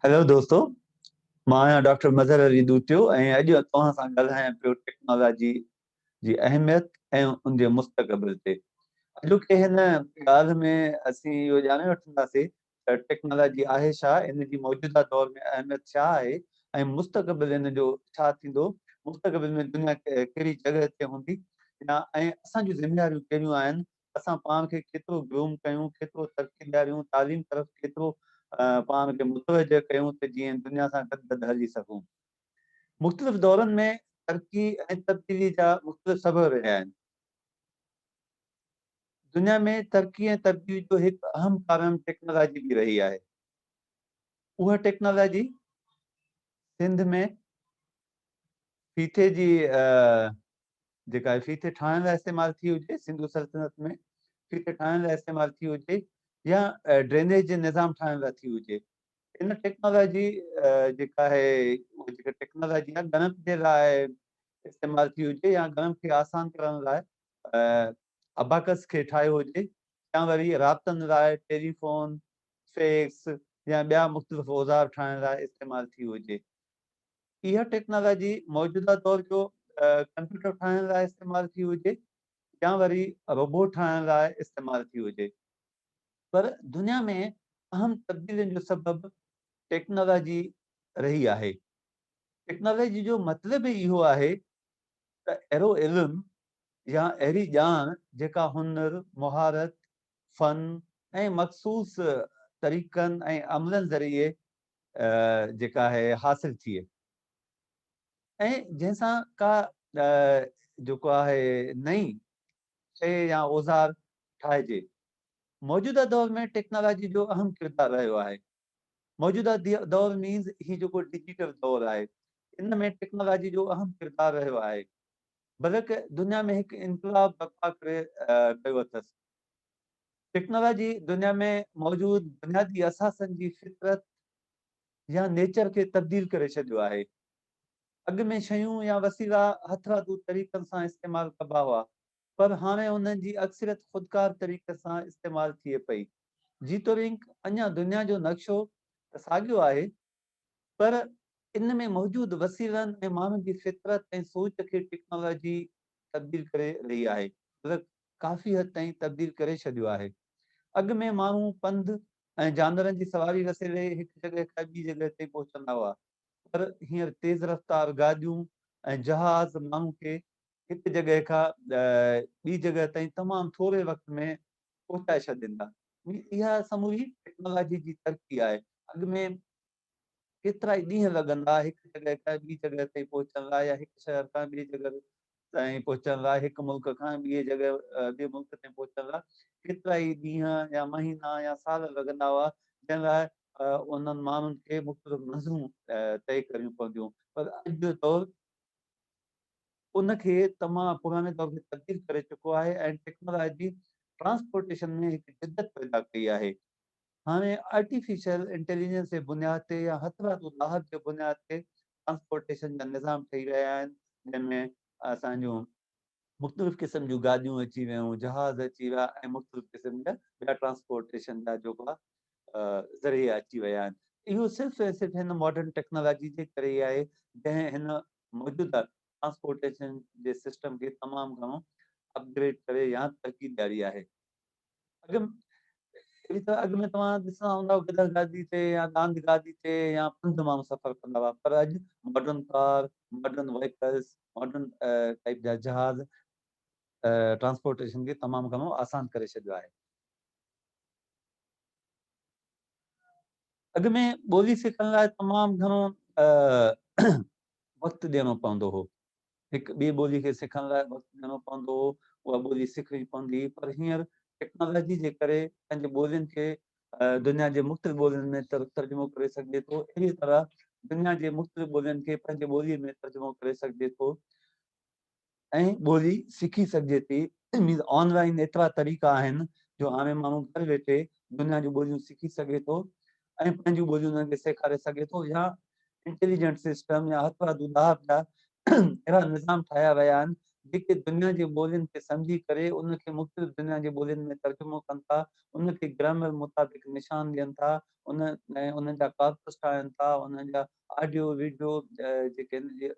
Hello دوستو، مان آهيان ڊاڪٽر مظهر علي ڏوتيو ۽ اڄ توهان سان ڳالهايان پيو ٽيڪنالاجي جي اهميت ۽ ان جي مستقبل تي. اڄوڪي هن ڳالهه ۾ اسين اهو ڄاڻي وٺنداسين ته ٽيڪنالاجي آهي ڇا، ان جي موجوده دور ۾ اهميت ڇا آهي ۽ مستقبل ان جو ڇا ٿيندو، مستقبل ۾ دنيا ڪهڙي جڳهه تي هوندي يا ۽ اسان جون ذميواريون ڪهڙيون آهن، اسان پاڻ کي ڪيترو گروم ڪيون، ڪيترو ترقي ڏياريون، تعليم طرف ڪيترو پاڻ کي متوجه ڪيون ته جيئن دنيا سان گڏ گڏ هلي سگهون. مختلف دورن ۾ ترقي ۽ تبديلي جا مختلف سبب رهيا آهن. دنيا ۾ ترقي ۽ تبديلي جو هڪ اهم ڪارڻ ٽيڪنالاجي به رهي آهي. اها ٽيڪنالاجي سنڌ ۾ ڦيٿي جي جيڪا ڦيٿي ٺاهڻ لاء استعمال ٿي هجي، سنڌو سلطنت ۾ ڦيٿي ٺاهڻ لاء استعمال ٿي هجي يا ڊرينيج جي نظام ٺاهڻ لاء ٿي هجي. ان ٽيڪنالاجي جيڪا آهي اها جيڪا ٽيڪنالاجي آهي ڳڻپ جي لاء استعمال ٿي هجي يا ڳڻپ کي آسان ڪرڻ لاء اباڪس کي ٺاهيو هجي يا وري رابطن لاء ٽيليفون، فيڪس يا ٻيا مختلف اوزار ٺاهڻ لاء استعمال ٿي هجي. اها ٽيڪنالاجي موجوده دور جو ڪمپيوٽر ٺاهڻ لاء استعمال ٿي هجي يا وري روبوٽ ٺاهڻ لاء استعمال ٿي هجي پر دنيا ۾ اهم تبديلين جو سبب ٽيڪنالاجي رهي آهي. ٽيڪنالاجي جو مطلب ئي اهو آهي ته اهڙو علم يا اهڙي ڄاڻ جيڪا هنر، مهارت، فن ۽ مخصوص طريقن ۽ عملن ذريعي جيڪا آهي حاصل ٿئي ۽ جنهن سان ڪا جيڪو آهي نئين شيء يا اوزار ٺاهجي. موجوده دور ۾ ٽيڪنالاجي جو اهم ڪردار رهيو آهي. موجوده دور مينز هي جيڪو ڊجيٽل دور آهي ان ۾ ٽيڪنالاجي جو اهم ڪردار رهيو آهي. بلڪ دنيا ۾ هڪ انقلاب برپا ڪري ڪيو اٿس. ٽيڪنالاجي دنيا ۾ موجود بنيادي اثاثن جي فطرت يا نيچر کي تبديل ڪري ڇڏيو آهي. اڳ ۾ شيون يا وسيلا هٿرادو طريقن سان استعمال ڪبا هئا، پر هاڻي انهن جي اڪثريت خودڪار طريقي سان استعمال ٿئي پئي. جيتوڻيڪ اڃا دنيا جو نقشو ته ساڳيو آهي، پر ان ۾ موجود وسيلن ۽ ماڻهن جي فطرت ۽ سوچ کي ٽيڪنالاجي تبديل ڪري رهي آهي. مطلب ڪافي حد تائين تبديل ڪري ڇڏيو آهي. اڳ ۾ ماڻهو پنڌ ۽ جانورن جي سواري وسيلي هڪ جڳهه کان ٻي جڳهه تائين پهچندا هئا، پر هينئر تيز رفتار گاڏيون ۽ جهاز ماڻهو کي هڪ جڳهه کان ٻي جڳهه تائين تمام ٿوري وقت ۾ پهچائي ڇڏين ٿا. اها سموري ٽيڪنالاجي جي ترقي آهي. اڳ ۾ ڪيترائي ڏينهن لڳندا هڪ جڳهه کان ٻي جڳهه تائين پهچڻ لاء يا هڪ شهر کان ٻي جڳهه تائين پهچڻ لاء هڪ ملڪ کان ٻي جڳهه ٻئي ملڪ تائين پهچڻ لاء ڪيترائي ڏينهن يا مهينا يا سال لڳندا هئا جنهن لاء انهن ماڻهن کي مختلف منزلون طئي ڪرڻيون پونديون پر اڄ جو دور ان کي تمام پراڻي دور کي تبديل ڪري چڪو آهي ۽ ٽيڪنالاجي ٽرانسپورٽيشن ۾ هڪ جدت پيدا ڪئي آهي. هاڻي آرٽيفيشل انٽيليجنس جي بنياد تي يا هٿرادو ڏاهپ جي بنياد تي ٽرانسپورٽيشن جا نظام ٺهي رهيا آهن جنهن ۾ اسان جون مختلف قسم جون گاڏيون اچي ويون، جهاز اچي ويا ۽ مختلف قسم جا ٻيا ٽرانسپورٽيشن جا جيڪا ذريعا اچي ويا آهن. اهو صرف ۽ صرف هن ماڊرن ٽيڪنالاجي جي ڪري ئي آهي جنهن هن موجوده ٽرانسپورٽيشن جي سسٽم کي تمام گهڻو اپگريڊ ڪري يا ترقي ڏياري آهي. اڳ اهڙي طرح اڳ ۾ توهان ڏسندا هوندا گڏهه گاڏي تي يا ڏاند گاڏي تي يا پنڌ ماڻهو سفر ڪندا هئا پر اڄ modern car, modern vehicles, modern type جا جهاز ٽرانسپورٽيشن کي تمام گهڻو آسان ڪري ڇڏيو آهي. اڳ ۾ ٻولي سکڻ لاء تمام گهڻو وقت ڏيڻو پوندو هو. هڪ ٻي ٻولي کي سکڻ لاء وقت ڏيڻو پوندو هو، اها ٻولي سکڻي پوندي هئي پر هينئر ٽيڪنالاجي جي ڪري پنهنجي ٻولين کي دنيا جي مختلف ٻولين ۾ ترجمو ڪري سگهجي ٿو اهڙي طرح دنيا جي مختلف ٻولين کي پنهنجي ٻولي ۾ ترجمو ڪري سگهجي ٿو ۽ ٻولي سکي سگهجي ٿي مينز آن لائن ايترا طريقا آهن جو هاڻي ماڻهو گهر ويٺي دنيا جون ٻوليون سکي سگهي ٿو ۽ پنهنجون ٻوليون انهن کي سيکاري سگهي ٿو يا انٽيليجنٽ سسٽم يا هٿرادو ڏاهپ جا اهڙا نظام ٺاهيا ويا آهن جيڪي دنيا جي ٻولين کي سمجهي ڪري ان کي مختلف دنيا جي ٻولين ۾ ترجمو ڪن ٿا، ان کي گرامر مطابق نشان ڏين ٿا، ان ۽ انهن جا ڪارپس ٺاهين ٿا، انهن جا آڊيو ويڊيو جيڪي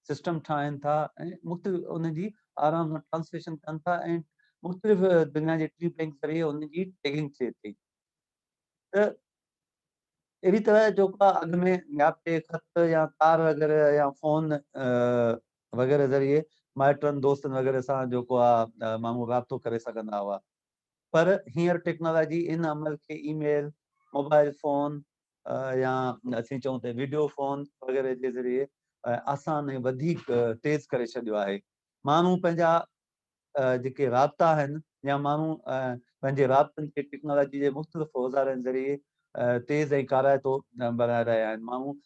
سسٽم ٺاهين ٿا ۽ مختلف ان جي آرام سان ٽرانسليشن ڪن ٿا ۽ مختلف دنيا جي ٽري بينڪ ذريعي ان جي ٽيگنگ ٿئي ٿي. ته اهڙي طرح جيڪو آهي اڳ ۾ نياپي خط يا تار وغيره يا فون وغيره ذريعي مائٽن دوستن وغيره سان جيڪو آهي ماڻهو رابطو ڪري سگهندا هئا پر هينئر ٽيڪنالاجي ان عمل کي اي ميل، موبائل فون يا اسين چئون ته وڊيو فون وغيره جي ذريعي آسان ۽ وڌيڪ تيز ڪري ڇڏيو آهي. ماڻهو پنهنجا جيڪي رابطا آهن يا ماڻهو پنهنجي رابطن کي ٽيڪنالاجي جي مختلف اوزارن ذريعي تيز ۽ ڪارائتو بڻائي رهيا آهن. ماڻهو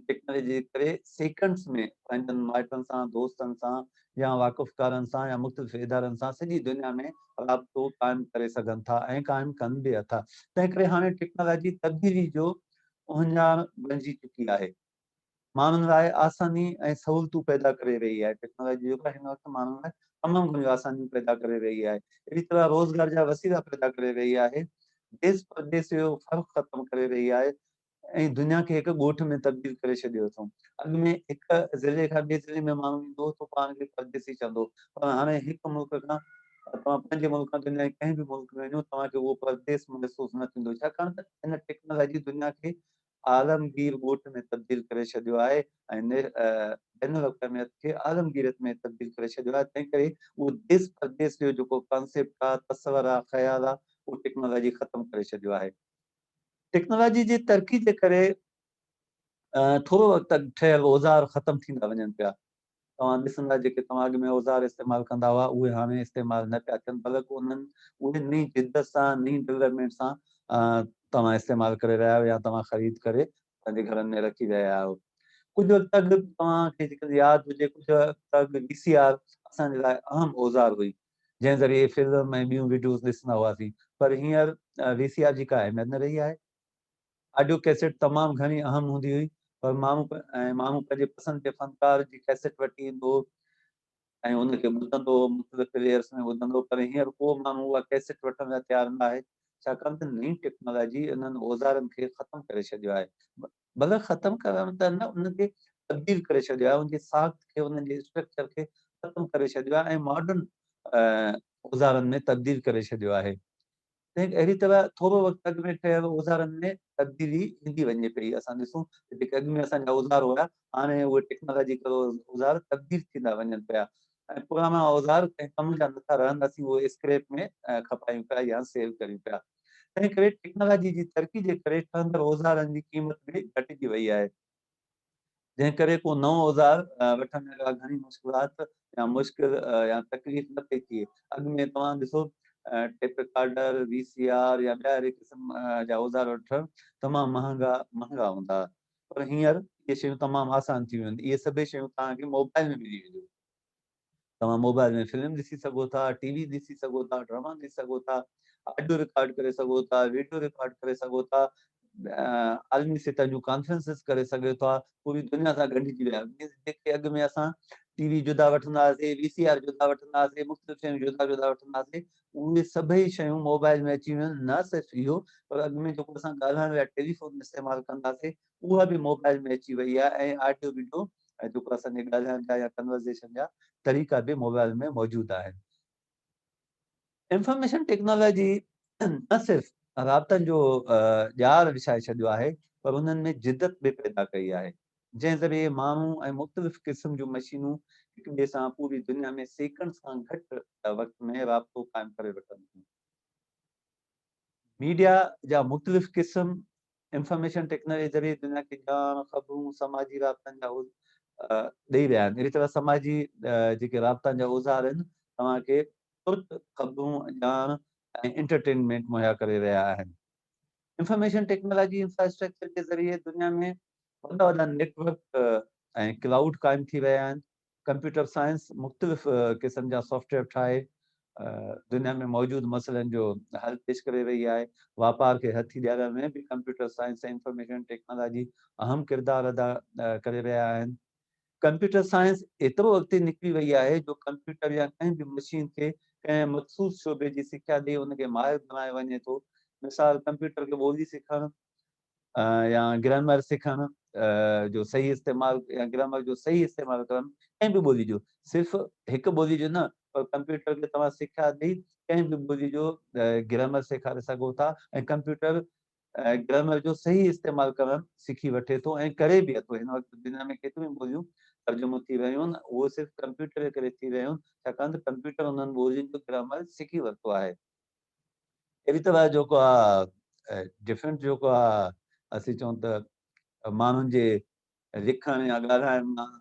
ٽيڪنالاجي جي ڪري سيڪنڊز ۾ پنهنجن مائٽن سان، دوستن سان يا واقفڪارن سان يا مختلف ادارن سان سڄي دنيا ۾ رابطو قائم ڪري سگهن ٿا ۽ قائم ڪن به ٿا. تنهن ڪري هاڻي ٽيڪنالاجي تبديلي جو اهڃاڻ بڻجي چڪي آهي. ماڻهن لاء آساني ۽ سهولتون پيدا ڪري رهي آهي. ٽيڪنالاجي جيڪا هن وقت ماڻهن لاء تمام گهڻيون آسانيون پيدا ڪري رهي آهي. اهڙي طرح روزگار جا وسيلا پيدا ڪري رهي آهي. ديس پرديس جو فرق ختم ڪري رهي آهي ۽ دنيا کي هڪ ڳوٺ ۾ تبديل ڪري ڇڏيو اٿئون. اڳ ۾ هڪ ضلعي کان ٻئي ضلعي ۾ ماڻهو ايندو هو ته پاڻ کي پرديسي چوندو هو پر هاڻي هڪ ملڪ کان توهان پنهنجي ملڪ کان دنيا جي ڪنهن به ملڪ ۾ وڃو توهان کي اهو پرديس محسوس نه ٿيندو ڇاڪاڻ ته هن ٽيڪنالاجي دنيا کي عالمگير ڳوٺ ۾ تبديل ڪري ڇڏيو آهي ۽ بين الاقواميت کي عالمگيريت ۾ تبديل ڪري ڇڏيو آهي تنهن ڪري اهو ديس پرديس جو جيڪو ڪانسيپٽ آهي، تصور آهي، خيال آهي اهو ٽيڪنالاجي ختم ڪري ڇڏيو آهي. ٽيڪنالاجي جي ترقي جي ڪري ٿورو وقت اڳ ٺهيل اوزار ختم ٿيندا وڃن پيا. توهان ڏسندا جيڪي توهان اڳ ۾ اوزار استعمال ڪندا هئا اهي هاڻي استعمال نه پيا ٿين بلڪ انهن اهي نئين جدت سان نئين ڊولپمينٽ سان توهان استعمال ڪري رهيا آهيو يا توهان خريد ڪري پنهنجي گهرن ۾ رکي رهيا آهيو. ڪجهه وقت اڳ توهان کي جيڪڏهن ياد هجي ڪجهه وقت اڳ وي سي آر اسان جي لاء اهم اوزار هئي جنهن ذريعي فلم ۽ ٻيون وڊيوز ڏسندا هئاسين پر هينئر وي سي آر جي ڪا اهميت نه رهي آهي. آڊيو ڪيسيٽ تمام گهڻي اهم هوندي هئي پر ماڻهو ۽ ماڻهو پنهنجي پسند جي فنڪار جي ڪيسيٽ وٺي ايندو هو ۽ ان کي ٻڌندو هو، مختلف پليئرس ۾ ٻڌندو هو پر هينئر ڪو ماڻهو اها ڪيسيٽ وٺڻ لاء تيار نه آهي ڇاڪاڻ ته نئين ٽيڪنالاجي انهن اوزارن کي ختم ڪري ڇڏيو آهي بلڪ ختم ڪرڻ ته نه انهن کي تبديل ڪري ڇڏيو آهي ان جي ساخت کي انهن جي اسٽرڪچر کي ختم ڪري ڇڏيو آهي ۽ ماڊرن اوزارن ۾ تبديل ڪري ڇڏيو آهي. تنهن اهڙي طرح ٿورو وقت اڳ ۾ ٺهيل اوزارن ۾ تبديلي ايندي وڃي پئي. اسان ڏسون ته جيڪي اڳ ۾ اسان جا اوزار هيا، هاڻي اهي ٽيڪنالاجيڪل اوزار تبديل ٿيندا وڃن پيا ۽ پراڻا اوزار ڪنهن ڪم جا نٿا رهن، اسين اهي اسڪريپ ۾ کپايون پيا يا سيل ڪريون پيا. تنهن ڪري ٽيڪنالاجي جي ترقي جي ڪري ٺهندڙ اوزارن جي قيمت به گهٽجي وئي آهي. جنهن ڪري ڪو نئون اوزار وٺڻ ۾ ڪا گهڻي مشڪلات يا مشڪل يا تڪليف نه پئي ٿئي. اڳ ۾ توهان ڏسو tape recorder, V C R يا ٻيا اهڙي قسم جا اوزار وٺڻ تمام مهانگا مهانگا هوندا هئا پر هينئر اهي شيون تمام آسان ٿي ويون آهن. اهي سڀئي شيون توهان کي موبائل ۾ ملي وينديون. توهان موبائل ۾ فلم ڏسي سگهو ٿا، ٽي وي ڏسي سگهو ٿا، ڊراما ڏسي سگهو ٿا، آڊيو رڪارڊ ڪري سگهو ٿا، ويڊيو رڪارڊ ڪري سگهو ٿا، عالمي سطح جون ڪانفرنسز ڪري سگهو ٿا، پوري دنيا سان ڳنڍجي ويا آهيو. جيڪي اڳ ۾ اسان ٽي وي جدا وٺندا هئاسين، وي سي آر جدا وٺندا هئاسين، مختلف شيون جدا جدا وٺندا هئاسين، اهي سڀئي شيون موبائل ۾ اچي ويون آهن. نه صرف اهو پر اڳ ۾ جيڪو اسان ڳالهائڻ لاء ٽيليفون استعمال ڪندا هئاسين، اها به موبائل ۾ اچي وئي آهي ۽ آڊيو وڊيو ۽ جيڪو اسان جي ڳالهائڻ جا يا ڪنورزيشن جا طريقا به موبائل ۾ موجود آهن. انفارميشن ٽيڪنالاجي نه صرف رابطن جو ڄار وڇائي ڇڏيو آهي پر انهن ۾ جدت به پيدا ڪئي آهي جنهن ذريعي ماڻهو ۽ مختلف قسم جون مشينون هڪ ٻئي سان پوري دنيا ۾ سيڪنڊز کان گهٽ وقت ۾ رابطو قائم ڪري وٺن ٿيون. ميڊيا جا مختلف قسم انفارميشن ٽيڪنالاجي ذريعي دنيا کي ڄاڻ، خبرون، سماجي رابطن جا ڏئي رهيا آهن. اهڙي طرح سماجي جيڪي رابطن جا اوزار آهن توهان کي ترت خبرون، ڄاڻ ۽ انٽرٽينمينٽ مهيا ڪري رهيا آهن. انفارميشن ٽيڪنالاجي انفراسٽرڪچر جي ذريعي دنيا ۾ وڏا وڏا نيٽ ورڪ ۽ ڪلائوڊ قائم ٿي رهيا آهن. ڪمپيوٽر سائنس مختلف قسم جا سافٽ ويئر ٺاهي دنيا ۾ موجود مسئلن جو حل پيش ڪري رهي آهي. واپار کي هٿي ڏيارڻ ۾ به ڪمپيوٽر سائنس ۽ انفارميشن ٽيڪنالاجي اهم ڪردار ادا ڪري رهيا آهن. ڪمپيوٽر سائنس ايترو اڳتي نڪري وئي آهي جو ڪمپيوٽر يا ڪنهن به مشين کي ڪنهن مخصوص شعبي جي سکيا ڏئي ان کي ماهر بڻايو وڃي ٿو. مثال ڪمپيوٽر کي ٻولي سکڻ يا گرامر سکڻ جو صحيح استعمال يا گرامر جو صحيح استعمال ڪرڻ ڪنهن به ٻولي جو صرف هڪ ٻولي جو نه پر ڪمپيوٽر کي توهان سکيا ڏئي ڪنهن به ٻولي جو گرامر سيکاري سگهو ٿا ۽ ڪمپيوٽر گرامر جو صحيح استعمال ڪرڻ سکي وٺي ٿو ۽ ڪري به اٿو. هن وقت دنيا ۾ ڪيتريون ٻوليون ترجمو ٿي رهيون آهن اهو صرف ڪمپيوٽر جي ڪري ٿي رهيون آهن ڇاڪاڻ ته ڪمپيوٽر انهن ٻولين جو گرامر سکي ورتو آهي. اهڙي طرح جيڪو آهي ڊفرنٽ جيڪو آهي اسين چئون ته ماڻهن جي لکڻ يا ڳالهائڻ مان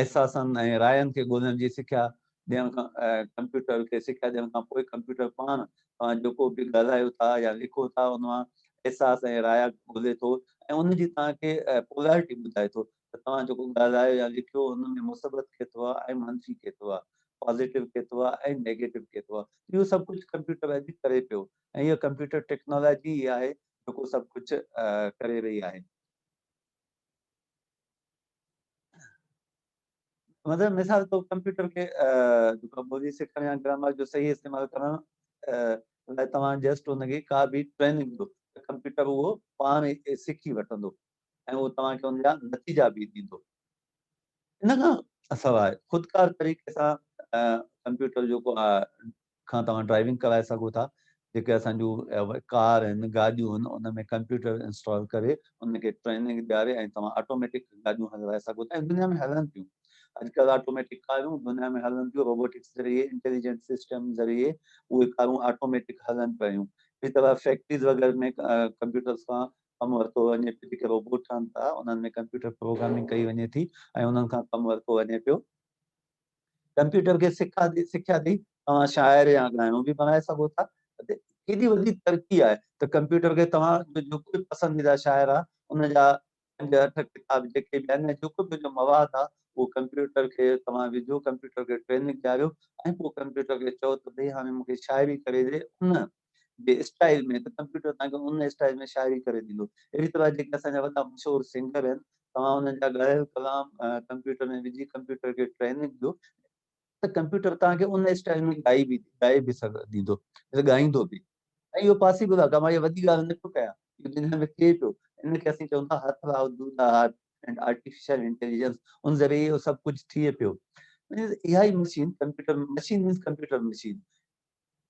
احساسن ۽ راين کي ڳولڻ جي سکيا ڏيڻ کان ڪمپيوٽر کي سکيا ڏيڻ کان پوء ڪمپيوٽر پاڻ توهان جيڪو به ڳالهايو ٿا يا لکو ٿا ان مان احساس ۽ رايا ڳولي ٿو ۽ ان جي توهان کي پولارٽي ٻڌائي ٿو ته توهان جيڪو ڳالهايو يا لکيو ان ۾ مثبت ڪيترو آهي ۽ منفي ڪيترو آهي، پازيٽو ڪيترو آهي ۽ نيگيٽو ڪيترو آهي. اهو سڀ ڪجهه ڪمپيوٽر اڄ ڪري پيو ۽ اها ڪمپيوٽر ٽيڪنالاجي ئي آهي جيڪو سڀ ڪجهه ڪري رهي آهي. مطلب مثال طور ڪمپيوٽر کي جيڪو ٻولي سکڻ يا گرامر جو صحيح استعمال ڪرڻ لاء توهان جسٽ ان کي ڪا به ٽريننگ ڏيو ته ڪمپيوٽر اهو پاڻ ئي سکي وٺندو ۽ اهو توهان کي ان جا نتيجا به ڏيندو. ان کان سواء خودڪار طريقي سان ڪمپيوٽر جيڪو کان توهان ڊرائيونگ ڪرائي سگهو ٿا جيڪي اسان جون ڪار آهن گاڏيون آهن ان ۾ ڪمپيوٽر انسٽال ڪري ان کي ٽريننگ ڏياري ۽ توهان آٽوميٽڪ گاڏيون هلائي سگهو ٿا ۽ دنيا ۾ هلن ٿيون اڄڪلهه آٽوميٽڪ ڪارون دنيا ۾ هلن ٿيون روبوٽڪس ذريعي انٽيليجنٽ سسٽم ذريعي اهي ڪارون آٽوميٽڪ هلن پيون ٻي طرح فيڪٽريز وغيره ۾ ڪمپيوٽرز کان ڪم ورتو وڃي پيو جيڪي روبوٽ ٺهن ٿا انهن ۾ ڪمپيوٽر پروگرامنگ ڪئي وڃي ٿي ۽ انهن کان ڪم ورتو وڃي پيو. ڪمپيوٽر کي سکا سکيا ڏئي توهان شاعر يا ڳائڻو به بڻائي سگهو ٿا. ڪيڏي وڏي ترقي آهي ته ڪمپيوٽر کي توهان جو جيڪو به پسنديده شاعر آهي ان جا پنج اٺ ڪتاب جيڪي به آهن ۽ جيڪو به ان جو مواد آهي اهو ڪمپيوٽر کي توهان وجهو ڪمپيوٽر کي ٽريننگ ڏياريو ۽ پوء ڪمپيوٽر کي چئو ته ڀئي هاڻي مون کي شاعري ڪري ڏي ان جي اسٽائيل ۾ ته ڪمپيوٽر توهان کي ان اسٽائيل ۾ شاعري ڪري ڏيندو. اهڙي طرح جيڪي اسان جا وڏا مشهور سنگر آهن توهان انهن جا ڳايل ڪلام ڪمپيوٽر ۾ وجهي ڪمپيوٽر کي ٽريننگ ڏيو ته ڪمپيوٽر توهان کي ان اسٽائيل ۾ ڳائي به ڳائي به سگهه ڏيندو ڳائيندو به ۽ اهو پاسيبل آهي ڪا مان اها وڏي ڳالهه نه پيو ڪيان اهو دنيا ۾ ٿئي پيو ان کي اسين چئون ٿا هٿرادو ڏاهپ اينڊ آرٽيفيشل انٽيليجنس ان ذريعي اهو سڀ ڪجهه ٿئي پيو. اها ئي machine computer machine means computer machine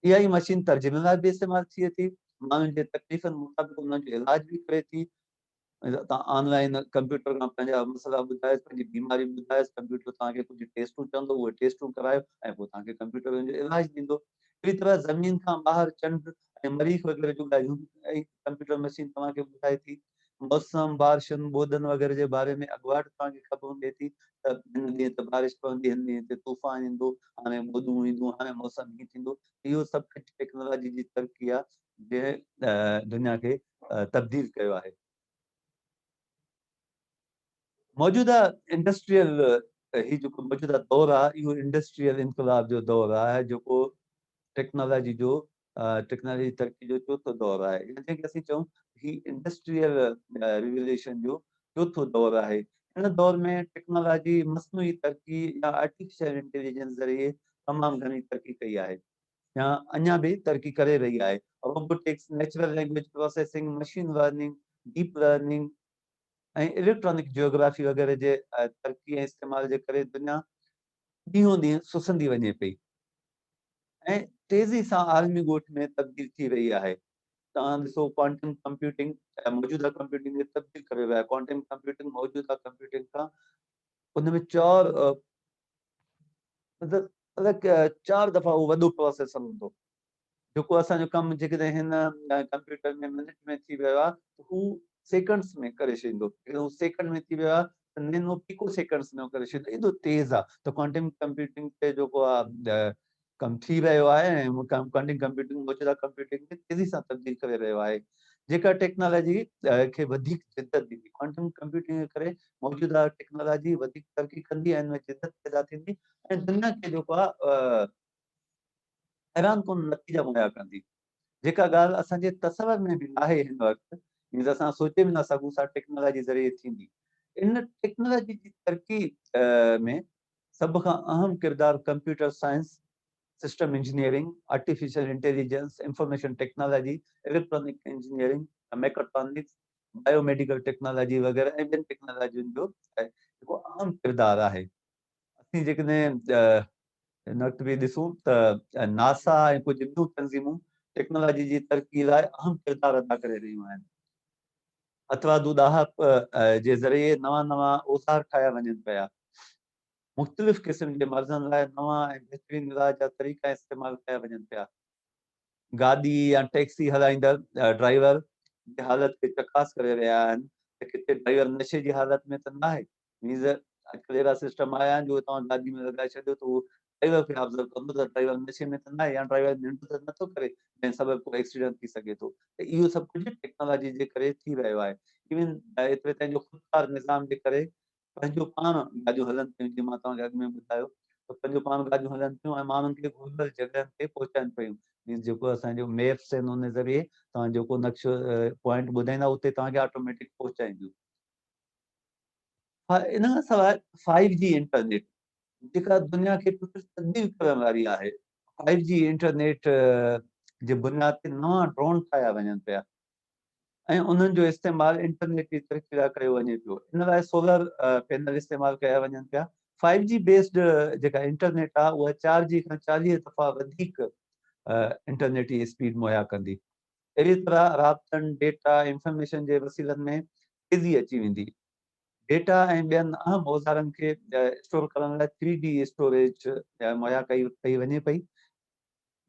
اها ئي مشين ترجمي لاء به استعمال ٿئي ٿي، ماڻهن جي تڪليفن مطابق انهن جو علاج به ڪري ٿي. توهان آن لائين ڪمپيوٽر کان پنهنجا مسئلا ٻڌايوس، پنهنجي بيماري ٻڌايوس، ڪمپيوٽر توهان کي ڪجهه ٽيسٽون چوندو، اهي ٽيسٽون ڪرايو ۽ پوء توهان کي ڪمپيوٽر ان جو علاج ڏيندو. اهڙي طرح زمين کان ٻاهر چنڊ ۽ مريخ وغيره جون ڳالهيون به ڪمپيوٽر مشين توهان کي ٻڌائي ٿي. موسم، بارشن، ٻوڏن وغيره جي باري ۾ اڳواٽ توهان کي خبرون ڏئي ٿي ته هن ڏينهن تي بارش پوندي، هن ڏينهن تي طوفان ايندو، هاڻي ٻوڏون اينديون، هاڻي موسم هيئن ٿيندو. اهو سڀ ڪجهه ٽيڪنالاجي جي ترقي آهي جنهن دنيا کي تبديل ڪيو آهي. موجوده انڊسٽريل هي جيڪو موجوده دور آهي اهو انڊسٽريل انقلاب جو دور آهي جيڪو ٽيڪنالاجي جو ٽيڪنالاجي جي ترقي جو چوٿون دور آهي يا جنهن کي اسين چئون هي انڊسٽريل ريوليوشن جو چوٿون دور آهي. هن دور ۾ ٽيڪنالاجي مصنوعي ترقي يا آرٽيفيشل انٽيليجنس ذريعي تمام گهڻي ترقي ڪئي آهي يا اڃا به ترقي ڪري رهي آهي. Robotics, natural language processing, machine learning, deep learning ۽ electronic geography وغيره جي ترقي ۽ استعمال جي ڪري دنيا ڏينهون ڏينهن سسندي وڃي پئي. ۽ تيزي سان عالمي ڳوٺ ۾ تبديل ٿي رهي آهي. توهان ڏسو ڪوانٽم ڪمپيوٽنگ موجوده ڪمپيوٽنگ کي تبديل ڪري رهيو آهي. ڪوانٽم ڪمپيوٽنگ موجوده ڪمپيوٽنگ کان ان ۾ چار مطلب الڳ چار دفعا اهو وڏو پروسيسر هوندو جيڪو اسان جو ڪم جيڪڏهن هن ڪمپيوٽر ۾ منٽ ۾ ٿي ويو آهي ته هو سيڪنڊس ۾ ڪري ڇڏيندو. جيڪڏهن هو سيڪنڊ ۾ ٿي ويو آهي ته نينو پيڪو سيڪنڊس ۾ ڪري ڇڏيندو ايڏو تيز آ ته ڪوانٽم ڪمپيوٽنگ تي جيڪو آ ڪم ٿي رهيو آهي ۽ ڪوانٽم ڪمپيوٽنگ موجوده ڪمپيوٽنگ کي تيزي سان تبديل ڪري رهيو آهي جيڪا ٽيڪنالاجي کي وڌيڪ جدت ڏيندي ڪوانٽم ڪمپيوٽنگ جي ڪري موجوده ٽيڪنالاجي وڌيڪ ترقي ڪندي ۽ ان ۾ جدت پيدا ٿيندي ۽ دنيا کي جيڪو آ حيران ڪن نتيجا مهيا ڪندي جيڪا ڳالهه اسان جي تصور ۾ به ناهي هن وقت مينز اسان سوچي به نه سگهون سا ٽيڪنالاجي ذريعي ٿيندي. ان ٽيڪنالاجي جي ترقي ۾ سڀ کان اهم ڪردار computer science, system engineering, artificial intelligence, information technology, electronic engineering, mechatronics, biomedical technology وغيره ۽ ٻين ٽيڪنالاجين جو هڪ اهم ڪردار آهي. اسين جيڪڏهن هن وقت به ڏسون ته ناسا ۽ ڪجهه ٻيون تنظيمون ٽيڪنالاجي جي ترقي لاء اهم ڪردار ادا ڪري رهيون آهن. هٿرادو ڏاهپ جي ذريعي نوان نوان اوزار ٺاهيا وڃن پيا. مختلف قسم جي مرضن لاء نوان ۽ بهترين علاج جا طريقا استعمال ڪيا وڃن پيا. گاڏي يا ٽيڪسي هلائيندڙ ڊرائيور جي حالت کي چڪاس ڪري رهيا آهن ته ڪٿي ڊرائيور نشي جي حالت ۾ ته ناهي. مينز اڄڪلهه اهڙا سسٽم آيا آهن جو توهان گاڏي ۾ لڳائي ڇڏيو ته اهو ڊرائيور کي آبزرو ڪندو ته ڊرائيور نشي ۾ ته ناهي يا ڊرائيور ننڊ ته نٿو ڪري جنهن سبب ڪو ايڪسيڊنٽ ٿي سگهي ٿو ته اهو سڀ ڪجهه ٽيڪنالاجي جي ڪري ٿي رهيو آهي. ايون ايتري تائين جو خودڪار نظام جي ڪري پنهنجو پاڻ گاڏيون هلن پيون جيئن مان توهان کي اڳ ۾ ٻڌايو ته پنهنجو پاڻ گاڏيون هلن پيون ۽ ماڻهن کي گهربل جڳهن تي پهچائن پيون. مينز جيڪو اسان جو ميپس آهن ان ذريعي توهان جيڪو نقشو پوائنٽ ٻڌائيندا اتي توهان کي آٽوميٽڪ پهچائينديون. ان کان سواء فائيو جي انٽرنيٽ جيڪا دنيا کي ٽوٽل تبديل ڪرڻ واري آهي. فائيو جي انٽرنيٽ جي بنياد تي نوان ڊرون ٺاهيا وڃن پيا ۽ انهن جو استعمال انٽرنيٽ جي ترقي لاء ڪيو وڃي پيو. ان لاء سولر پينل استعمال ڪيا وڃن پيا. فائيو جي بيسڊ جيڪا انٽرنيٽ آهي اها چار جي کان 40 دفعا وڌيڪ انٽرنيٽ جي اسپيڊ مهيا ڪندي. اهڙي طرح رابطن، ڊيٽا، انفارميشن جي وسيلن ۾ تيزي اچي ويندي. ڊيٽا ۽ ٻين اهم اوزارن کي اسٽور ڪرڻ لاء ٿري ڊي اسٽوريج مهيا ڪئي پئي وڃي پئي،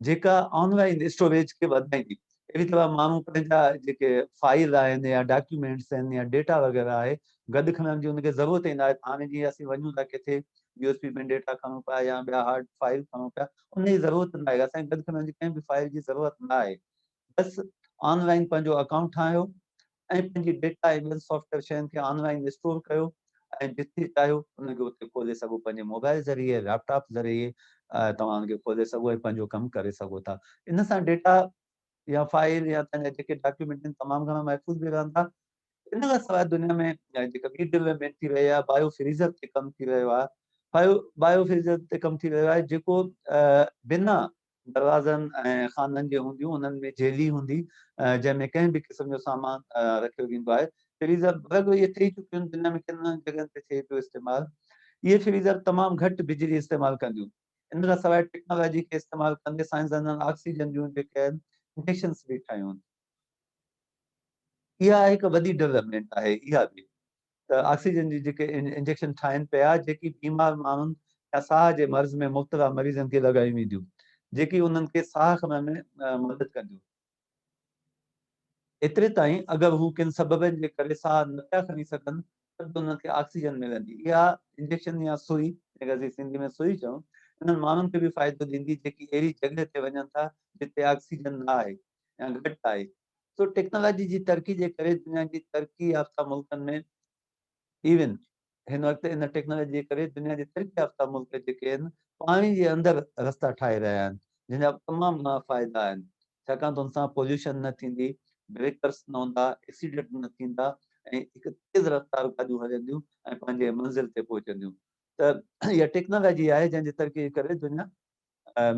جيڪا آن لائين اسٽوريج کي وڌائيندي. اهڙي طرح ماڻهو پنهنجا جيڪي فائل آهن يا ڊاڪيومينٽس آهن يا ڊيٽا وغيره آهي گڏ کڻڻ جي ان کي ضرورت ئي ناهي. هاڻي جيئن اسين وڃون ٿا ڪٿي يو ايس بي ۾ ڊيٽا کڻون پيا يا ٻيا هارڊ فائل کڻون پيا ان جي ضرورت ناهي. اسان کي گڏ کڻڻ جي ڪنهن به فائل جي ضرورت ناهي. بس آن لائين پنهنجو اڪائونٽ ٺاهيو ۽ پنهنجي ڊيٽا ۽ ٻين سافٽ ويئر شين کي آن لائين اسٽور ڪيو ۽ جتي چاهيو ان کي اتي کولي سگهو پنهنجي موبائل ذريعي ليپ ٽاپ ذريعي توهان ان کي کولي سگهو ۽ پنهنجو ڪم ڪري سگهو ٿا. ان سان ڊيٽا يا فائل يا تنهنجا جيڪي ڊاڪيومينٽ آهن تمام گهڻا محفوظ به رهندا. ان کان سواء دنيا ۾ جيڪا ٻي ڊولپمينٽ ٿي رهي آهي بايو فريزر تي ڪم ٿي رهيو آهي. بايو فريزر تي ڪم ٿي رهيو آهي جيڪو بنا دروازن ۽ خانن جي هونديون انهن ۾ جيلي هوندي جنهن ۾ ڪنهن به قسم جو سامان رکيو ويندو آهي. فريزر لڳ ڀڳ اهي ٺهي چڪيون آهن دنيا ۾ ڪن جڳهن تي ٿئي پيو استعمال. اهي فريزر تمام گهٽ بجلي استعمال ڪنديون. ان کان سواء ٽيڪنالاجي کي استعمال ڪندي سائنسدانن آڪسيجن جون جيڪي آهن انجيڪشنس به ٺاهيون. اها هڪ وڏي ڊولپمينٽ آهي اها به ته آڪسيجن جي جيڪي انجيڪشن ٺاهين پيا جيڪي بيمار ماڻهن يا ساهه جي مرض ۾ مبتلا مريضن کي لڳايون وينديون جيڪي انهن کي ساهه کڻڻ ۾ مدد ڪنديون. ايتري تائين اگر هو ڪن سببن جي ڪري ساهه نه پيا کڻي سگهن ته به انهن کي آڪسيجن ملندي. اها انجيڪشن يا سوئي جنهن کي اسين سنڌي ۾ سوئي چئون انهن ماڻهن کي به فائدو ڏيندي جيڪي اهڙي جڳهه تي وڃن ٿا جتي آڪسيجن نه آهي يا گهٽ آهي. سو ٽيڪنالاجي جي ترقي جي ڪري دنيا جي ترقي يافته ملڪن ۾ ايون هن وقت ان ٽيڪنالاجي جي ڪري دنيا جي ترقي يافته ملڪ جيڪي آهن پاڻي جي اندر رستا ٺاهي رهيا آهن جن جا تمام گهڻا فائدا آهن ڇاڪاڻ ته ان سان پوليوشن نه ٿيندي، بريڪرس نه هوندا، ايڪسيڊنٽ نه ٿيندا ۽ هڪ تيز رفتار گاڏيون هلنديون ۽ پنهنجي منزل تي پهچنديون ته اها ٽيڪنالاجي آهي جنهن جي ترقي جي ڪري دنيا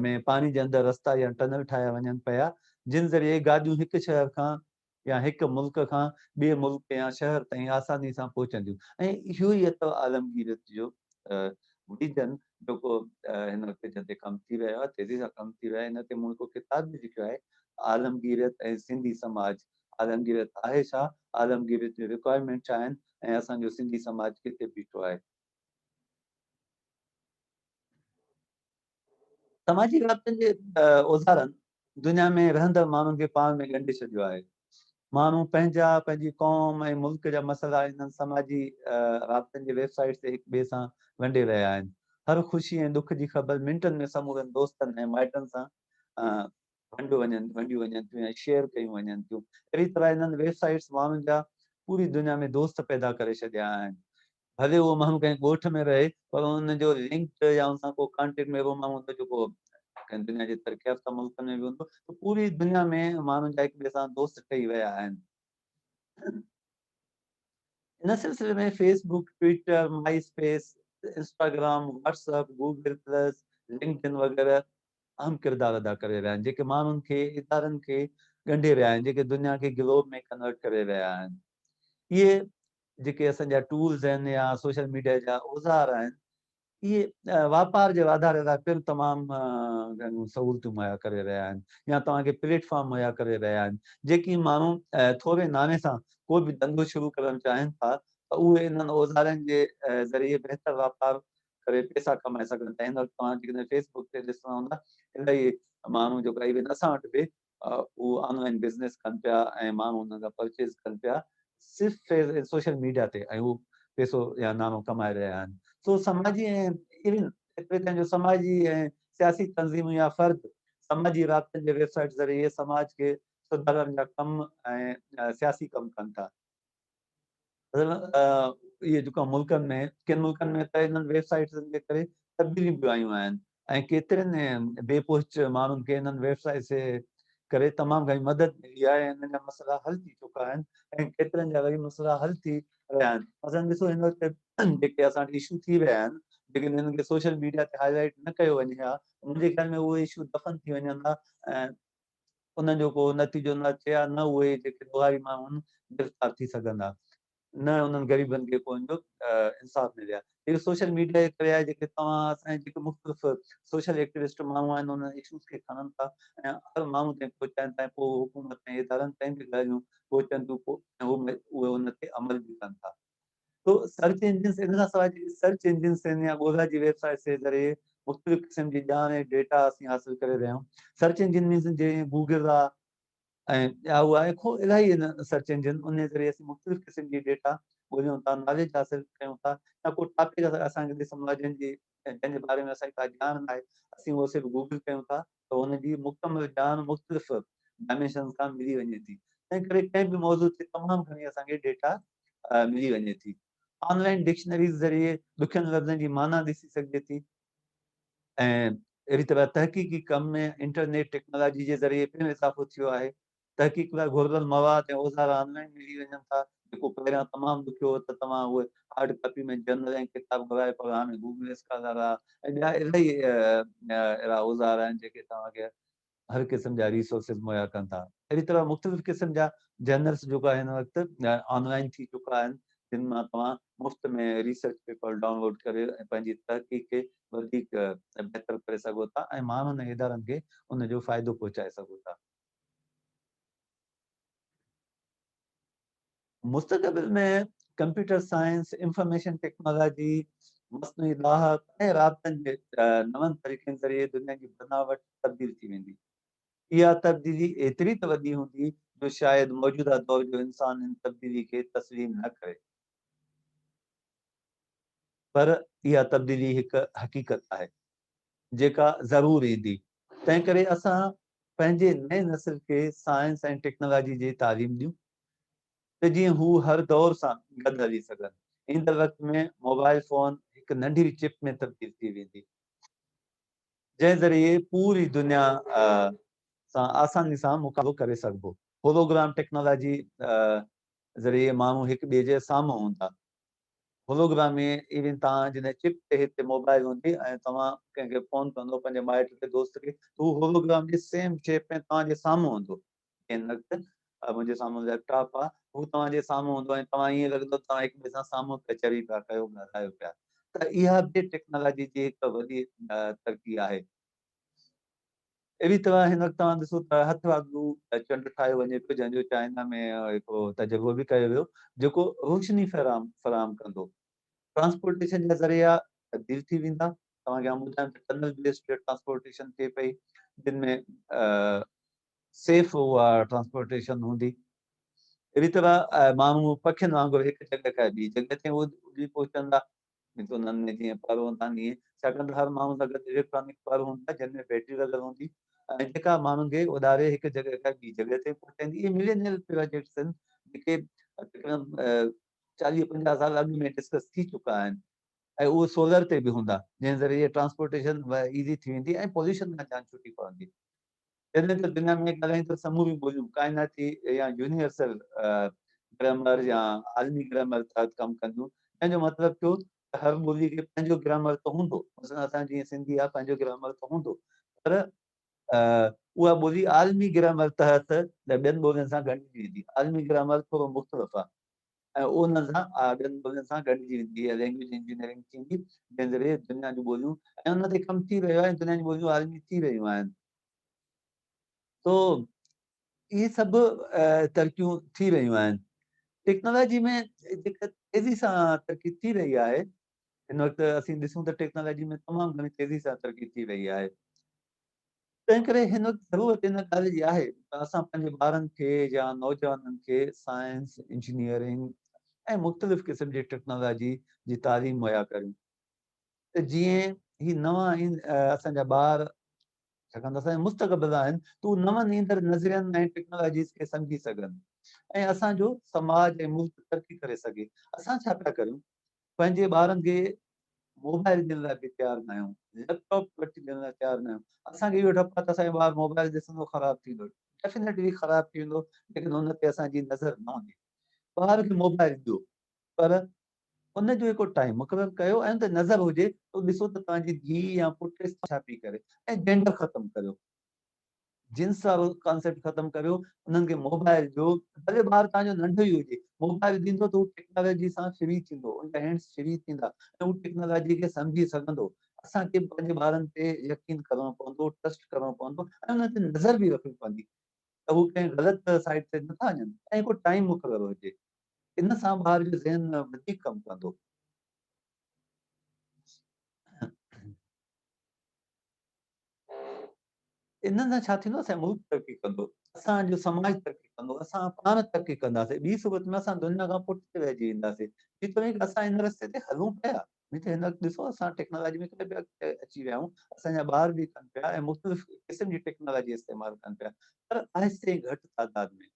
۾ پاڻي جي اندر رستا يا ٽنل ٺاهيا وڃن پيا، جن ذريعي گاڏيون هڪ شهر کان يا هڪ ملڪ کان ٻئي ملڪ يا شهر تائين آساني سان پهچنديون ۽ اهو ئي اٿو عالمگيريت جو ويزن جيڪو هن وقت جنهن تي ڪم ٿي رهيو آهي، تيزي سان ڪم ٿي رهيو آهي. ان تي مون هڪ ڪتاب به لکيو آهي عالمگيريت ۽ سنڌي سماج، عالمگيريت آهي ڇا، عالمگيريت جون رڪوائرمينٽ ڇا آهن ۽ اسان جو سنڌي سماج ڪٿي بيٺو آهي. سماجي رابطن جي اوزارن دنيا ۾ رهندڙ ماڻهن کي پاڻ ۾ ڳنڍي ڇڏيو آهي. ماڻهو پنهنجا، پنهنجي قوم ۽ ملڪ جا مسئلا انهن سماجي رابطن جي ويب سائيٽس تي هڪ ٻئي سان ونڊي رهيا آهن. هر خوشي ۽ ڏک جي خبر منٽن ۾ سمورن دوستن ۽ مائٽن سان ونڊيو وڃن ونڊيون وڃن ٿيون يا شيئر ڪيون وڃن ٿيون. اهڙي طرح انهن ويب سائيٽس ماڻهن جا پوري دنيا ۾ دوست پيدا ڪري ڇڏيا آهن. ڀلي اهو ماڻهو ڪنهن ڳوٺ ۾ رهي پر ان جو لنڪ يا ان سان ڪو ڪانٽيڪٽ ۾ اهڙو ماڻهو هوندو جيڪو ڪنهن دنيا جي ترقي يافته ملڪن ۾ به هوندو ته پوري دنيا ۾ ماڻهن جا هڪ ٻئي سان دوست ٺهي ويا آهن. ان سلسلي ۾ Facebook, Twitter, MySpace, Instagram, WhatsApp, Google plus, LinkedIn وغيره اهم ڪردار ادا ڪري رهيا آهن، جيڪي ماڻهن کي ادارن کي ڳنڍي رهيا آهن، جيڪي دنيا کي گلوب ۾ ڪنورٽ ڪري رهيا آهن. اهي جيڪي اسان جا ٽولز آهن يا سوشل ميڊيا جا اوزار آهن، اهي واپار جي واڌاري لاء پڻ تمام گهڻيون سهولتون مهيا ڪري رهيا آهن يا توهان کي پليٽ فارم مهيا ڪري رهيا آهن. جيڪي ماڻهو ٿوري ناڻي سان ڪو به ڌنڌو شروع ڪرڻ چاهين ٿا ته اهي انهن اوزارن جي ذريعي بهتر واپار ڪري پئسا ڪمائي سگهن ٿا. هن وقت توهان جيڪڏهن فيس بڪ تي ڏسندا هوندا الاهي ماڻهو جيڪو ايون اسان وٽ به اهو آن لائن بزنس ڪن پيا ۽ ماڻهو انهن کان پرچيز ڪن پيا صرف سوشل ميڊيا تي ۽ هو پئسو يا ناڻو ڪمائي رهيا آهن. سو سماجي ۽ ايون ايتري تائين جو سماجي ۽ سياسي تنظيمون يا فرد سماجي رابطن جي ويب سائيٽ ذريعي سماج کي سڌارڻ جا ڪم ۽ سياسي ڪم ڪن ٿا. اهي جيڪا ملڪن ۾ ڪن ملڪن ۾ ته انهن ويب سائيٽس جي ڪري تبديليون به آيون آهن ۽ ڪيترن بي پهچ ماڻهن کي انهن ويب سائيٽس جي ڪري تمام گهڻي مدد ملي آهي ۽ انهن جا مسئلا حل ٿي چڪا آهن ۽ ڪيترن جا وري مسئلا حل ٿي رهيا آهن. مثلاً ڏسو هن وقت جيڪي اسان وٽ اشو ٿي رهيا آهن جيڪڏهن انهن کي سوشل ميڊيا تي هائي لائيٽ نه ڪيو وڃي ها ته منهنجي خيال ۾ اهي اشو دفن ٿي وڃن ها ۽ انهن جو ڪو نتيجو نه اچي ها، نه اهي جيڪي ڏوهاري ماڻهو آهن گرفتار ٿي سگهن ها، نه انهن غريبن کي ڪو ان جو انصاف ملي ها. اهو سوشل ميڊيا جي ڪري آهي جيڪي توهان اسان جا جيڪي مختلف سوشل ايڪٽيوسٽ ماڻهو آهن انهن اشوز کي کڻن ٿا ۽ هر ماڻهو تائين پهچائن ٿا ۽ پوء حڪومت ۽ ادارن تائين به ڳالهيون پهچن ٿيون پوء اهي ان تي عمل به ڪن ٿا. تو سرچ انجنس ان کان سواء جيڪي سرچ انجنس آهن يا ڳولا جي ويب سائيٽس جي ذريعي مختلف قسم جي ڄاڻ ۽ ڊيٽا اسين حاصل ڪري رهيا آهيون. سرچ انجن مينز جيئن گوگل آهي ۽ ياهو آهي کو الاهي آهن سرچ انجن ان جي ذريعي اسين مختلف قسم جي ڊيٽا ڳوليون ٿا ناليج حاصل ڪيون ٿا يا ڪو ٽاپڪ اسان کي ڏسڻو آهي جنهن جي جنهن جي باري ۾ اسان کي ڪا ڄاڻ ناهي اسين اهو صرف گوگل ڪيون ٿا ته ان جي مڪمل ڄاڻ مختلف ڊائمينشنز کان ملي وڃي ٿي. تنهن ڪري ڪنهن به موضوع تي تمام گهڻي اسان کي ڊيٽا ملي وڃي ٿي. آن لائين ڊڪشنريز ذريعي ڏکين لفظن جي معنيٰ ڏسي سگهجي ٿي ۽ اهڙي طرح تحقيقي ڪم ۾ انٽرنيٽ ٽيڪنالاجي جي ذريعي پڻ اضافو ٿيو آهي. تحقيق لاء گهربل مواد ۽ اوزار آن لائين ملي وڃن ٿا، جيڪو پهريان تمام ڏکيو هو ته توهان اهي هارڊ ڪاپي ۾ جرنل ۽ ڪتاب گهرائي پر هاڻي گوگل اسڪالر آهي ۽ ٻيا الاهي اهڙا اوزار آهن جيڪي توهان کي هر قسم جا ريسورسز مهيا ڪن ٿا. اهڙي طرح مختلف قسم جا جرنلز جيڪا هن وقت آن لائين ٿي چڪا آهن جن مان توهان مفت ۾ ريسرچ پيپر ڊائونلوڊ ڪري ۽ پنهنجي تحقيق کي وڌيڪ بهتر ڪري سگهو ٿا ۽ ماڻهن ۽ ادارن کي ان جو فائدو پهچائي سگهو ٿا. مستقبل ۾ ڪمپيوٽر سائنس، انفارميشن ٽيڪنالاجي، مصنوعي ڏاهپ ۽ رابطن جي نون طريقن ذريعي دنيا جي بناوٽ تبديل ٿي ويندي. اها تبديلي ايتري ته وڏي هوندي جو شايد موجوده دور جو انسان ان تبديلي کي تسليم نه ڪري. پر اها تبديلي هڪ حقيقت آهي. جيڪا ضرور ايندي. تنهنڪري اسان پنهنجي نئين نسل کي سائنس ۽ ٽيڪنالاجي جي تعليم ڏيون ته جيئن هو هر دور سان گڏ هلي سگهن. ايندڙ وقت ۾ موبائل فون هڪ ننڍڙي چپ ۾ تبديل ٿي ويندي، جنهن ذريعي پوري دنيا سان آساني سان مقابلو ڪري سگهبو. هولوگرام ٽيڪنالاجي ذريعي ماڻهو هڪ ٻئي جي سامهون هوندا. هولوگرام ۾ ايون توهان جڏهن چپ تي هتي موبائل هوندي ۽ توهان ڪنهن کي فون ڪندو پنهنجي مائٽ کي دوست کي ته هو هولوگرام جي سيم شيپ ۾ توهان جي سامهون هوندو. هن وقت منهنجي سامهون ليپ ٽاپ آ هو توهان جي سامهون هوندو ۽ توهان ائين لڳندو توهان هڪ ٻئي سان سامهون ڪچهري پيا ڪيو ڳالهايو پيا ته اها به ٽيڪنالاجي جي هڪ وڏي ترقي آهي. اهڙي طرح هن وقت توهان ڏسو ته هٿرادو چنڊ ٺاهيو وڃي پيو جنهن جو چائنا ۾ هڪڙو تجربو به ڪيو ويو جيڪو روشني فراهم ڪندو. ٽرانسپورٽيشن جا ذريعا تبديل ٿي ويندا. توهان کي آئون ٻڌايم ته ٽنل بيسڊ ٽرانسپورٽيشن ٿئي پئي جن ۾ سيف اها ٽرانسپورٽيشن هوندي. اهڙي طرح ماڻهو پکين وانگر هڪ جڳهه کان ٻي جڳهه تائين اڏي پهچندا. انهن ۾ جيئن پر هوندا آهن ائين ڇاڪاڻ ته هر ماڻهو سان گڏ اليڪٽرانڪ پر هوندا جن ۾ بيٽري لڳل هوندي ۽ جيڪا ماڻهن کي اڏاري هڪ جڳهه کان ٻي جڳهه تي پهچائيندي. اهي ملينيل پراجيڪٽس آهن جيڪي تقريبن چاليهه پنجاهه سال اڳ ۾ ڊسڪس ٿي چڪا آهن ۽ اهي سولر تي به هوندا جنهن ذريعي ٽرانسپورٽيشن ايزي ٿي ويندي ۽ پوليوشن کان جان ڇٽي پوندي. جڏهن ته دنيا ۾ ڳالهائيندڙ سموريون ٻوليون ڪائناتي يا يونيورسل گرامر يا عالمي گرامر تحت ڪم ڪنديون. جنهن جو مطلب ٿيو ته هر ٻولي کي پنهنجو گرامر ته هوندو، مثلاً اسان جيئن سنڌي آهي پنهنجو گرامر ته هوندو، پر اها ٻولي عالمي گرامر تحت ٻين ٻولين سان ڳنڍجي ويندي. عالمي گرامر ٿورو مختلف آهي ۽ انهن سان ٻين ٻولين سان ڳنڍجي ويندي. اها لينگويج انجنيئرنگ ٿيندي جنهن ذريعي دنيا جون ٻوليون ۽ ان تي ڪم ٿي رهيو آهي ۽ دنيا جون ٻوليون عالمي ٿي رهيون آهن. تو اهي سڀ ترقيون ٿي رهيون آهن. ٽيڪنالاجي ۾ جيڪا تيزي سان ترقي ٿي رهي آهي، هن وقت اسين ڏسون ته ٽيڪنالاجي ۾ تمام گهڻي تيزي سان ترقي ٿي رهي آهي. تنهن ڪري هن وقت ضرورت ان ڳالهه جي آهي ته اسان پنهنجي ٻارن کي يا نوجوانن کي سائنس، انجنيئرنگ ۽ مختلف قسم جي ٽيڪنالاجي جي تعليم مهيا ڪريون ته جيئن هي نوان اسان جا ٻار ڇاڪاڻ ته اسان جا مستقبل آهن ته هو نون ايندڙ نظرين ۽ ٽيڪنالاجيز کي سمجهي سگهن ۽ اسان جو سماج ۽ ملڪ ترقي ڪري سگهي. اسان ڇا پيا ڪريون؟ پنهنجي ٻارن کي موبائل ڏيڻ لاء به تيار نه آهيون، ليپ ٽاپ وٺي ڏيڻ لاء تيار نه آهيون. اسان کي اهو ڊپ آهي ته اسان جو ٻار موبائل ڏسندو خراب ٿيندو. ڊيفنيٽلي خراب ٿي ويندو ليڪن ان تي اسان جي نظر نه هوندي. ٻار کي موبائل ڏيو پر ان جو هڪ ٽائيم مقرر ڪيو ۽ ان تي نظر هجي ته ڏسو ته توهان جي ڌيء يا پٽ ڇا پئي ڪري ۽ جينڊر ختم ڪريو. جنس وارو ڪانسيپٽ ختم ڪريو، انهن کي موبائل ڏيو، ڀلي ٻار توهان جو ننڍو ئي هجي، موبائل ڏيندو ته هو ٽيڪنالاجي سان فري ٿيندو، ان جا هينڊس فري ٿيندا ۽ هو ٽيڪنالاجي کي سمجهي سگهندو. اسان کي پنهنجي ٻارن تي يقين ڪرڻو پوندو، ٽرسٽ ڪرڻو پوندو ۽ انهن تي نظر به رکڻي پوندي ته هو ڪنهن غلط سائيڊ تي نٿا وڃن ۽ هڪ ٽائيم مقرر هجي، ان سان ٻار جو ذهن وڌيڪ ڪم ڪندو. انهن سان ڇا ٿيندو؟ اسان جو ملڪ ترقي ڪندو، اسان جو سماج ترقي ڪندو، اسان پاڻ ترقي ڪنداسين. ٻي صورت ۾ اسان دنيا کان پٺتي رهجي وينداسين. جيتوڻيڪ اسان ان رستي تي هلون پيا، نه ته هن وقت ڏسو اسان ٽيڪنالاجي ۾ ڪيڏي به اڳتي اچي ويا آهيون، اسان جا ٻار به ڪن پيا ۽ مختلف قسم جي ٽيڪنالاجي استعمال ڪن پيا، پر آهستي ۽ گهٽ تعداد ۾.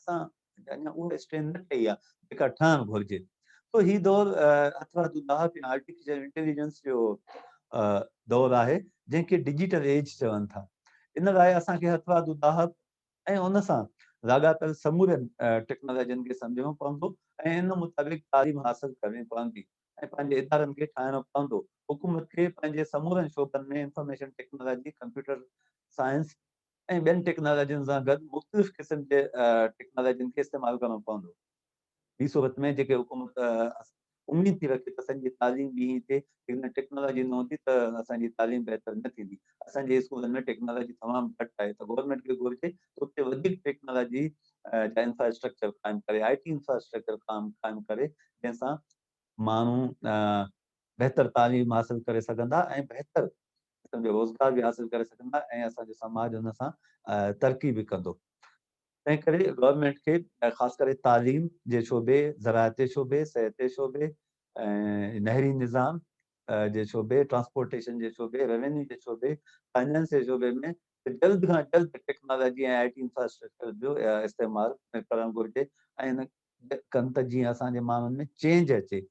اسان اڃا اها اسٽرينٿ نه ٺهي آهي جيڪا ٺهڻ گهرجي. سو هي دور هٿرادو ڏاهپ يا آرٽيفيشل انٽيليجنس جو دور آهي جنهن کي ڊجيٽل ايج چون ٿا. ان لاء اسان کي هٿرادو ڏاهپ ۽ ان سان لاڳاپيل سمورين ٽيڪنالاجين کي سمجهڻو پوندو ۽ ان مطابق تعليم حاصل ڪرڻي پوندي ۽ پنهنجي ادارن کي ٺاهڻو پوندو. حڪومت کي پنهنجي سمورن شعبن ۾ انفارميشن ٽيڪنالاجي، ڪمپيوٽر سائنس، ۽ ٻين ٽيڪنالاجين سان گڏ مختلف قسم جي ٽيڪنالاجين کي استعمال ڪرڻو پوندو. ٻي صورت ۾ جيڪي حڪومت اميد ٿي رکي ته اسان جي تعليم ڏينهن تي جيڪڏهن ٽيڪنالاجي نه هوندي ته اسان جي تعليم بهتر نه ٿيندي. اسان جي اسڪولن ۾ ٽيڪنالاجي تمام گهٽ آهي ته گورنمينٽ کي گهرجي ته اتي وڌيڪ ٽيڪنالاجي جا انفراسٽرڪچر قائم ڪري، آء ٽي انفراسٽرڪچر قائم ڪري جنهن سان ماڻهو بهتر تعليم حاصل ڪري سگهندا ۽ بهتر قسم جو روزگار به حاصل ڪري سگهندا ۽ اسان جو سماج ان سان ترقي به ڪندو. تنهن ڪري گورنمينٽ کي خاص ڪري تعليم جي شعبي، زراعت جي شعبي، صحت جي شعبي ۽ نهري نظام جي شعبي، ٽرانسپورٽيشن جي شعبي، روينيو جي شعبي، فائنانس جي شعبي ۾ جلد کان جلد ٽيڪنالاجي ۽ آء ٽي انفراسٽرڪچر جو استعمال ڪرڻ گهرجي ۽ ان ڪن ته جيئن اسان جي ماڻهن ۾ چينج اچي.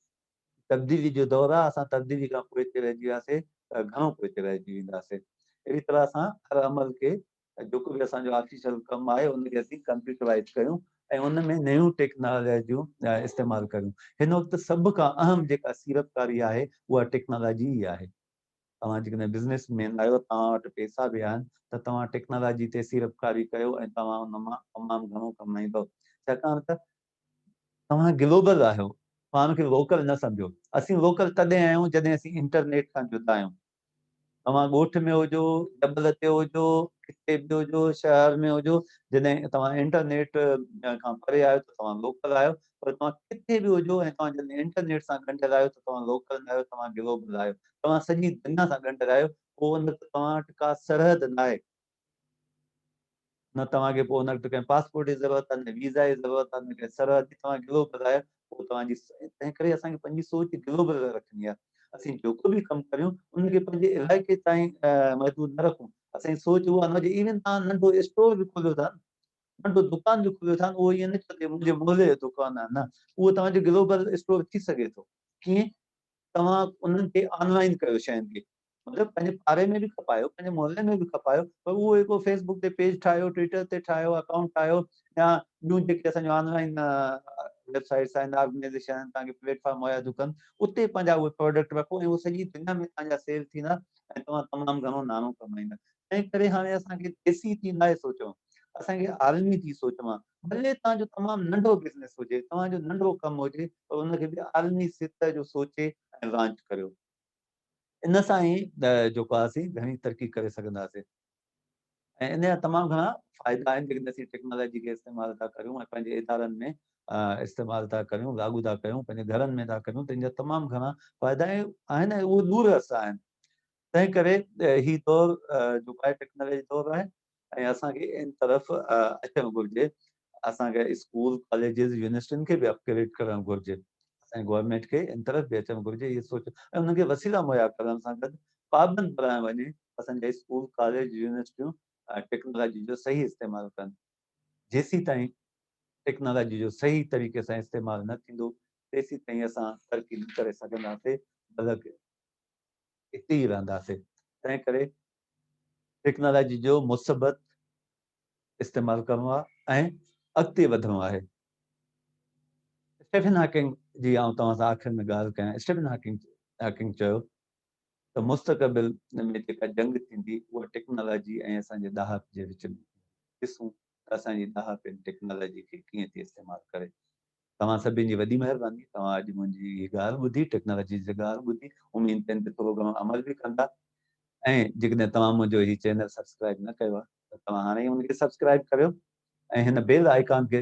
تبديلي جو دور آهي، اسان تبديلي کان پوئتي رهجي وياسي ته گهڻو پوئتي رهجي وينداسي. اهڙي طرح اسان هر عمل کي جيڪو به اسان جو آفيشل ڪم آهي ان کي اسين ڪمپيوٽرائيز ڪيون ۽ ان ۾ نيون ٽيڪنالاجيون استعمال ڪريون. هن وقت سڀ کان اهم جيڪا سيڙپڪاري آهي اها ٽيڪنالاجي ئي آهي. توهان جيڪڏهن بزنس مين آهيو، توهان وٽ پئسا به آهن ته توهان ٽيڪنالاجي تي سيڙپڪاري ڪيو ۽ توهان ان مان تمام گهڻو ڪمائيندؤ. ڇاڪاڻ ته توهان گلوبل آهيو، پاڻ کي لوڪل نه سمجهو. اسين لوڪل تڏهن آهيون جڏهن اسين انٽرنيٽ کان جدا آهيون. توهان ڳوٺ ۾ هجو، جبل تي هجو، ڪٿي به هجو، شهر ۾ هجو، جڏهن توهان انٽرنيٽ کان پري آهيو ته توهان لوڪل آهيو، پر توهان ڪٿي به هجو ۽ توهان جڏهن انٽرنيٽ سان ڳنڍيل آهيو ته توهان لوڪل نه آهيو، توهان گلوبل آهيو. توهان سڄي دنيا سان ڳنڍيل آهيو، پوء ان وقت توهان وٽ ڪا سرحد ناهي. نه توهان کي پوء ان وقت ڪنهن پاسپورٽ جي ضرورت آهي نه ويزا جي ضرورت آهي نه ڪنهن سرحد جي، توهان گلوبل آهيو پوء توهان جي تنهن ڪري اسان کي پنهنجي سوچ گلوبل رکڻي آهي اسين جيڪو به ڪم ڪريون ان کي پنهنجي علائقي تائين محدود نه رکون. اسان جي سوچ اها نه هجي. ايون توهان ننڍو اسٽور به کوليو ٿا نه، ننڍو دڪان به کوليو ٿا نه، اهو ائين نه چئو ته منهنجي محلي جو دڪان آهي، نه، اهو توهان جو گلوبل اسٽور ٿي سگهي ٿو. ڪيئن؟ توهان انهن کي آن لائن ڪيو شين کي، مطلب پنهنجي پاڙي ۾ به کپايو، پنهنجي محلي ۾ به کپايو، پر اهو هڪ فيس بڪ تي پيج ٺاهيو، ٽوئيٽر تي ٺاهيو، اڪائونٽ ٺاهيو يا ٻيون جيڪي اسان جو آن لائن ويب سائيٽس آهن، آرگنائيزيشن آهن، توهان کي پليٽ فارم مهيا ٿيون ڪن، اتي پنهنجا اهي پراڊڪٽ رکو ۽ اهو سڄي دنيا ۾ توهان جا سيل ٿيندا ۽ توهان تمام گهڻو ناڻو ڪمائيندا. تنهن ڪري هاڻي اسان کي ديسي ٿي ناهي سوچڻو، اسان کي عالمي ٿي سوچڻو آهي. ڀلي توهان جو تمام ننڍو بزنس هجي، توهان جو ننڍو ڪم هجي، پر ان کي به عالمي سطح جو سوچي ۽ لانچ ڪريو. ان سان ئي جيڪو آهي اسين گهڻي ترقي ڪري سگهنداسين ۽ ان جا تمام گهڻا فائدا آهن جيڪڏهن اسين ٽيڪنالاجي کي استعمال ٿا ڪريون ۽ پنهنجي ادارن ۾ استعمال ٿا ڪريون، لاڳو ٿا ڪريون، پنهنجي گهرن ۾ ٿا ڪريون ته ان جا تمام گهڻا فائدا آهن ۽ اهي دور رس آهن. تنهن ڪري هي دور جيڪو آهي ٽيڪنالاجي دور آهي ۽ اسان کي ان طرف اچڻ گهرجي. اسان کي اسڪول، ڪاليجز، يونيورسٽين کي به اپگريڊ ڪرڻ گهرجي. اسان جي گورنمينٽ کي ان طرف به اچڻ گهرجي. اهي سوچ ۽ انهن کي وسيلا مهيا ڪرڻ سان گڏ پابند بڻايو وڃي. اسان جا اسڪول، ڪاليج، يونيورسٽيون ٽيڪنالاجي جو صحيح استعمال ڪن. جيسيتائين ٽيڪنالاجي جو صحيح طريقي سان استعمال نه ٿيندو تيسيتائين اسان ترقي نه ڪري سگهنداسين بلڪ اتي ئي رهنداسين. تنهن ڪري ٽيڪنالاجي جو مثبت استعمال ڪرڻو آهي ۽ اڳتي وڌڻو آهي. اسٽيفن هاڪنگ جي آئون توهان سان آخر ۾ ڳالهه ڪيان. اسٽيفن هاڪنگ چيو ته مستقبل ۾ جيڪا جنگ ٿيندي اها ٽيڪنالاجي ۽ اسان جي ڏاهپ جي وچ ۾ ٿيندي. ڏسون ته اسان جي ڏاهپ ان ٽيڪنالاجي کي ڪيئن ٿي استعمال ڪري. توهان سڀني جي وڏي مهرباني توهان اڄ منهنجي هي ڳالهه ٻڌي ٽيڪنالاجي جي ڳالهه ٻڌي اميد ته ان تي ٿورو گهڻو عمل به ڪندا ۽ جيڪڏهن توهان منهنجو هي چينل سبسڪرائب نه ڪيو آهي ته توهان هاڻي ئي ان کي سبسڪرائب ڪريو ۽ هن بيل آئيڪان کي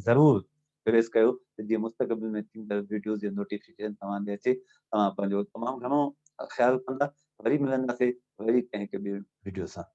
ضرور پريس ڪيو ته جيئن مستقبل ۾ ٿيندڙ ويڊيوز جو نوٽيفڪيشن توهان ڏي اچي. توهان پنهنجو تمام گهڻو خيال ڪندا. وري ملنداسين وري ڪنهن هڪ ٻي ويڊيو سان.